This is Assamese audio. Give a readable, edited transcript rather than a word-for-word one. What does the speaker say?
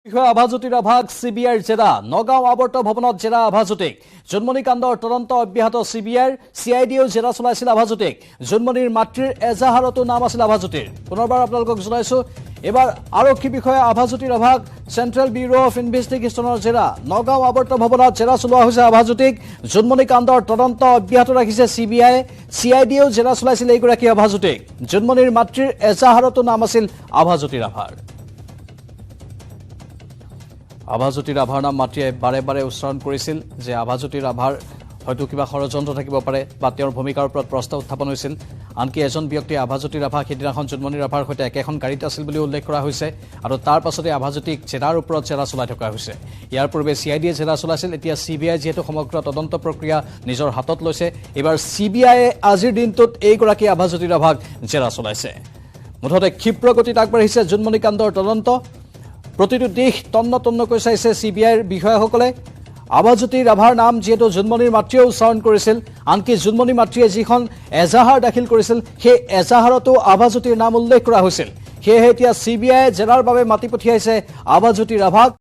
বিষয়া আভাজ্যোতি ৰাভাক চি বি আইৰ জেৰা। নগাঁও আৱৰ্ত ভৱনত জেৰা আভাজ্যোতিক। জোনমণি কাণ্ডৰ তদন্ত অব্যাহত চি বি আইৰ। চি I ডিয়েও জেৰা চলাইছিল আভাজ্যোতিক। জোনমণিৰ মাতৃৰ এজাহাৰতো নাম আছিল আভাজ্যোতিৰ। পুনৰবাৰ আপোনালোকক জনাইছো, এইবাৰ আৰক্ষী বিষয়া আভাজ্যোতি ৰাভাক চেণ্ট্ৰেল ব্যুৰ' অফ ইনভেষ্টিগেশ্যনৰ জেৰা। নগাঁও আৱৰ্ত ভৱনত জেৰা চলোৱা হৈছে আভাজ্যোতিক। জোনমণি কাণ্ডৰ তদন্ত অব্যাহত ৰাখিছে C B I. C I ডিয়েও জেৰা চলাইছিল এইগৰাকী আভাজ্যোতিক। জোনমণিৰ মাতৃৰ এজাহাৰতো নাম আছিল আভাজ্যোতি ৰাভাৰ। আভাজ্যোতি ৰাভাৰ নাম মাতৃয়ে বাৰে বাৰে উচ্চাৰণ কৰিছিল যে আভাজ্যোতি ৰাভাৰ হয়তো কিবা ষড়যন্ত্ৰ থাকিব পাৰে বা তেওঁৰ ভূমিকাৰ ওপৰত প্ৰশ্ন উত্থাপন হৈছিল। আনকি এজন ব্যক্তিয়ে আভাজ্যোতি ৰাভা সিদিনাখন জোনমণি ৰাভাৰ সৈতে একেখন গাড়ীত আছিল বুলি উল্লেখ কৰা হৈছে আৰু তাৰ পাছতে আভাজ্যোতিক জেৰাৰ ওপৰত জেৰা চলাই থকা হৈছে। ইয়াৰ পূৰ্বে চি I ডিয়ে জেৰা চলাইছিল, এতিয়া চি বি আই যিহেতু সমগ্ৰ তদন্ত প্ৰক্ৰিয়া নিজৰ হাতত লৈছে, এইবাৰ চি বি আইয়ে আজিৰ দিনটোত এইগৰাকী আভাজ্যোতি ৰাভাক জেৰা চলাইছে। মুঠতে ক্ষীপ্ৰ গতিত আগবাঢ়িছে জোনমণি কাণ্ডৰ তদন্ত। প্ৰতিটো দিশ তন্ন তন্নকৈ চাইছে চি বি আইৰ বিষয়াসকলে। আভাজ্যোতি ৰাভাৰ নাম যিহেতু জোনমণিৰ মাতৃয়েও উচ্চাৰণ কৰিছিল, আনকি জোনমণি মাতৃয়ে যিখন এজাহাৰ দাখিল কৰিছিল সেই এজাহাৰতো আভাজ্যোতিৰ নাম উল্লেখ কৰা হৈছিল। সেয়েহে এতিয়া চি বি আইয়ে জেৰাৰ বাবে মাতি পঠিয়াইছে আভাজ্যোতি ৰাভাক।